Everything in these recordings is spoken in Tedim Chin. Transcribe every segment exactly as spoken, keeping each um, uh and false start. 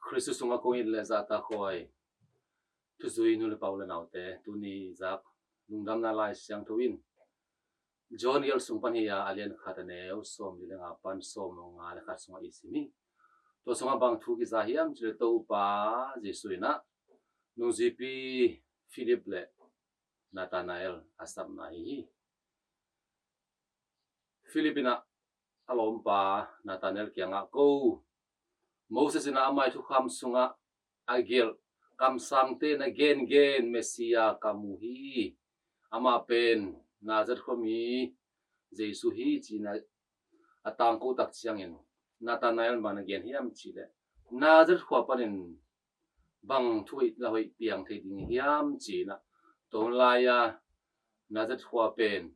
Khristu sungah kong it le zahtakhuai thuzui nu le pa u le naute, tuni zak lungdamna Lai Siangtho in John gelh sung pan hi a, a lian khat, a neu sawmli le nga pan sawmnga le khat sungah i sim hi. Tua sungah bang thu kiza hiam cih leh Topa Jesuh in ah nungzuipi Philip le Nathanael a sapna hi hi. Philip in ah a lawmpa Nathanael kiangah, ko Moses in ah amah i thukham sungah a gelh kamsangte in a gengen Messiah ka mu hi. Amah pen Nazareth khuami Jesuh hi, ci-in ah a tangko tak ciangin Nathanael in bang na gen hiam cih leh, Nazareth khua panin bang thu hoih la hoih piang thei ding hiam, ci-in ah. Tua hun lai-a Nazareth khua pen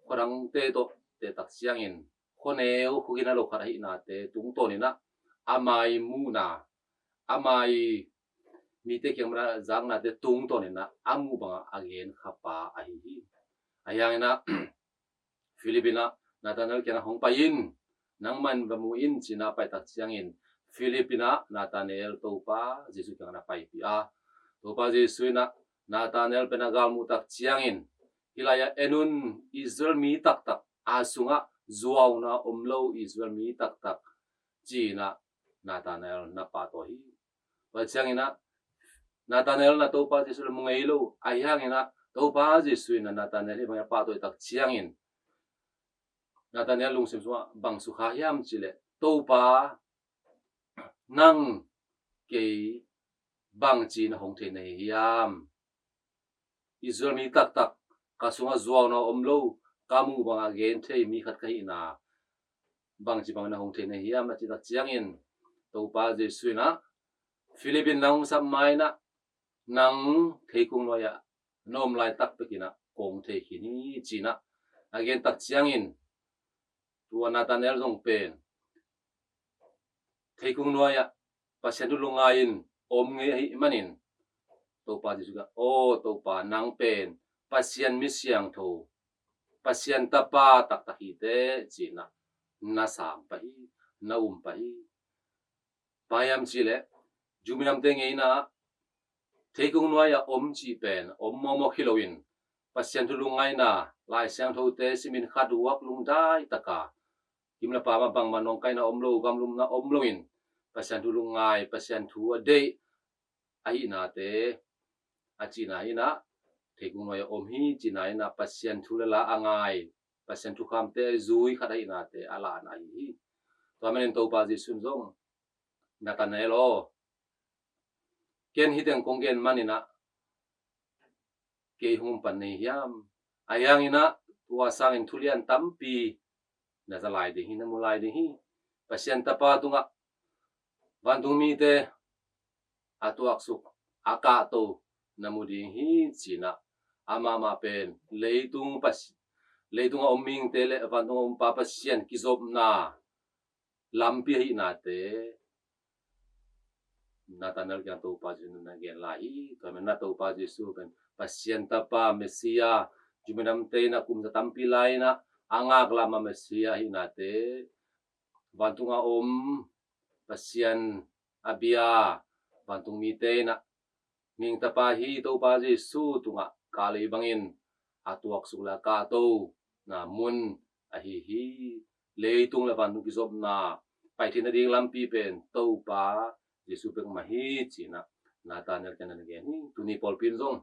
khuadangte tawh teh tak ciangin khuaneu, khua gina lo khat ahihnate tungtawnin ah ama i muhna, ama i mite kiang pan a zaknate tungtawnin ah a muh bangah a genkha pa ahi hi. Ahi hangin ah Philip in ah Nathanael kiangah hong pai in, nangmah in va mu in, ci-in ah pai tak ciangin Philip in ah Nathanael Topa Jesuh kiangah na paipih a, Topa Jesuh in ah Nathanael pen a galmuh tak ciangin, hih lai-ah en un, Israel mi taktak, a sungah zuauna om lo Israel mi taktak, ci-in ah Nathanael na pahtawi hi. Tua ciangin ah Nathanael in ah Topa Jesuh le mu ngei lo, ahi hangin ah Topa Jesuh in ah Nathanael hih bangin a pahtawi tak ciangin Nathanael lungsim sungah bang sukha hiam cih leh, Topa, nang kei bangci-in hong thei na hi hiam? Israel mi taktak, ka sungah zuauna om lo, ka muh bangah gen thei mi khat ka hihna bangci bangin hong thei na hi hiam, a cih tak ciangin Topa Jesuh in ah, Philip in nang hong sap ma-in ah, nang theikung nuai-ah na om laitak pekin ah kong thei khin hi, ci-in ah a gen tak ciangin tua Nathanael zong pen theikung nuai-ah Pasian thu lungngai-in om ngei ahih manin Topa Jesuh kiangah, aw Topa, nang pen Pasian mi siangtho, Pasian Tapa taktak hi teh, ci-in ah na sang pah hi, na um pah hi. Bang hiam cih leh, Jew minamte ngeina theikung nuai-ah om cih pen om mawkmawk hi loin, Pasian thu lungngaina, Lai Siangthote simin khat uak lungdai taka, gim le paam ah bangmah nawngkaina om lo, gamlumna om loin, Pasian thu lungngai, Pasian thu a deih ahihnate a cihna in ah, theikung nuai-ah om hi cihna in ah, Pasian thu le la a ngai, Pasian thukhamte a zui khat ahihnate a lahna ahi hi. Tua manin Topa Jesuh in zong, Nathanael aw, ken hih teng kong gen manin ah kei hong um pan na hi hiam? Ahi hangin ah tua sangin thulian tampi na za lai ding hi, na mu lai ding hi. Pasian Tapa tungah vantung mite a tuaksuk, a kahto na mu ding hi, ci-in ah, amah mah pen leitung Pasi-, leitungah om mihingte le vantung a om Pa Pasian kizopna lampi ahihnate Nathanael kiang Topa Jesuh in na gen lai hi. Tua manin ah Topa Jesuh pen Pasian Tapa, Messiah, Jew minamte in ah kum za tampi lai-in ah a ngaklah mah Messiah ahihnate, vantung a om Pasian a bia vantung mite in ah, mihing Tapa hi Topa Jesuh tungah ka lei bangin a tuaksuk le a kahtona mun ahi hi. Leitung le vantung kizopna pai theihna ding lampi pen Topa Jesuh bek mah hi, ci-in ah Nathanael kiang na gen hi. Tuni pawlpi in zong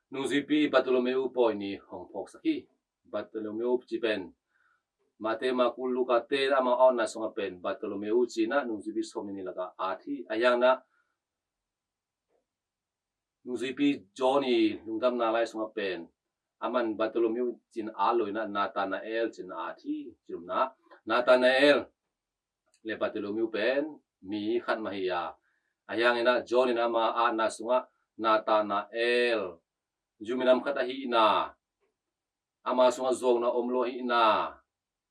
nungzuipi Bartholomew pawi ni hong phawksak hi. Bartholomew cih pen Mate, Marku, Luka te in ah ama a otna sungah pen Bartholomew ci-in ah nungzuipi sawmnih lakah a at hi. Ahi hangin ah nungzuipi John i Lungdamna Lai sungah pen aman Bartholomew ci-in a at lo-in ah Nathanael ci-in a at hi. Ci-in ah Nathanael le Bartholomew pen mi khat mah hi a, ahi hangin ah John in ama a atna sungah Nathanael, Jew minam khat ahihna, ama sungah zuauna om lo ahihna,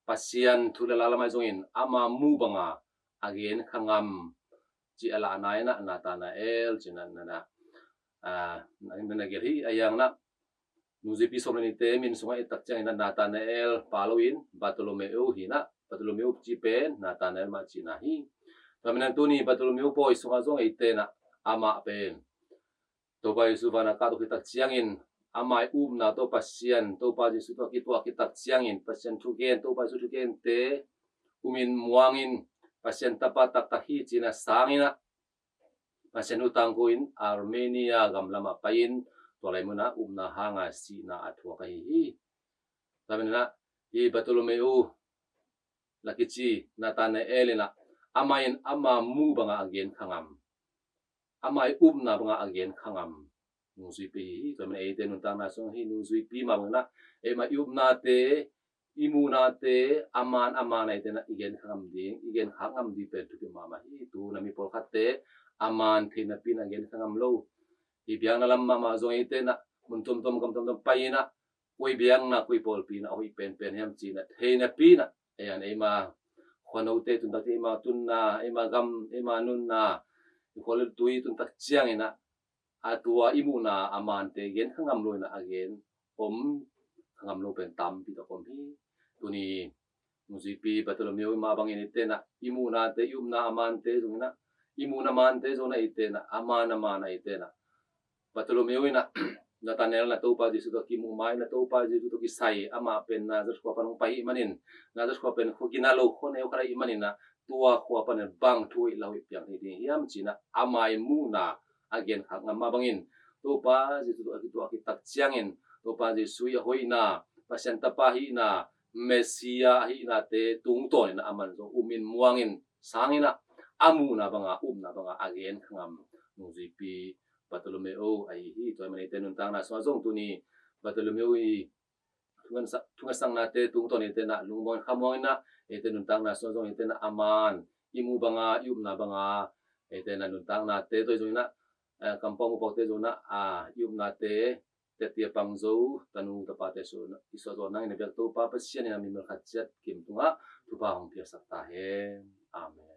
Pasian thu le la lamah zongin ama muh banga a genkha ngam cih a lahna in ah Nathanael ci-in ah na, na, ah, na, na gelh hi. Ahi hangin ah nungzuipi sawm le nihte min sungah et tak ciangin ah Nathanael pha loin Bartholomew hi-in ah, Bartholomew cih pen Nathanael mah cihna hi. Tua manin tuni Bartholomew pawi sungah zong eite in ah amah pen Topa Jesu van a kahto khit tak ciangin ama ii upna tawh Pasian, Topa Jesu tawh a kituah khit tak ciangin Pasian thugen, Topa Jesu thugente umin muangin Pasian tapa taktak hi ci-in a sangin ah Pasian thu tangko in Armenia gam lamah pai-in tua lai munah upna hanga sihna a thuak ahi hi. Tua manin ah hih Bartholomew la kici Nathanael in ah amah in ama muh bangah a gen kha ngam, ama ii upna bangah a gen kha ngam nungzuipi hi. Tua manin eite nuntakna sungah hih nungzuipi mah bangin ah eima ii upnate, ii muhnate a man a man a eite in ah i gen kha ngam ding, i gen kha ngam ding pen thupi mahmah hi. Tu-in ah mi pawlkhatte a man thei napi in ah gen kha ngam lo. Hih biakna lam mahmah zong eite in ah mun tuamtuam gam tuamtuam pai-in ah koi biakna, koi pawlpi in ah a hoih penpen hiam ci-in ah thei napi in ah, ei an eima khuanote tun tak ciang eima tunna, eima gam, eima nunna, i khual i tui tun tak ciangin ah a tua i muhna a mante gen kha ngam lo in ah a gen om kha ngam lo pen tampi tak om hi. Tuni nungzuipi Bartholomew mah bangin eite in ah i muhnate, i upna a mante zong in ah, i muhna mante zong in ah eite in ah a man a man a eite in ah Bartholomew in ah Nathanael in ah Topa Jesu tawh kimuh ma-in ah Topa Jesu tawh kisai, amah pen Nazareth khua pan hong pai ahih manin, Nazareth khua pen khua gina lo, khua neu khat ahih manin ah tua khua panin bang thu hoih la hoih piang thei ding hiam ci-in ah ama ii muhna a gen kha ngam mah bangin Topa Jesu tawh a kituah khit tak ciangin Topa Jesu ii a hoihna, Pasian tapa hihna, Messiah ahihnate tungtawnin ah aman zong umin muangin sangin ah a muhna banga, upna banga a gen kha ngam nungzuipi Bartholomew ahi hi. Tua ahih manin eite nuntakna sungah zong tuni Bartholomew ii thungetsa-, thungetsaknate tungtawn eite in ah lungmuang khamuang in ah eite nuntakna sungah zong eite in ah a man i muh banga, i upna banga eite in ah nuntaknate tawh zong in ah, eh, kampau mupakte zong in ah, ah, i upnate tette a pang zo tanu tapate sungah i suah zawh nangin a biak Topa Pasian in ah mimal khat ciat kim tungah thupha hong piaksak ta hen. Amen.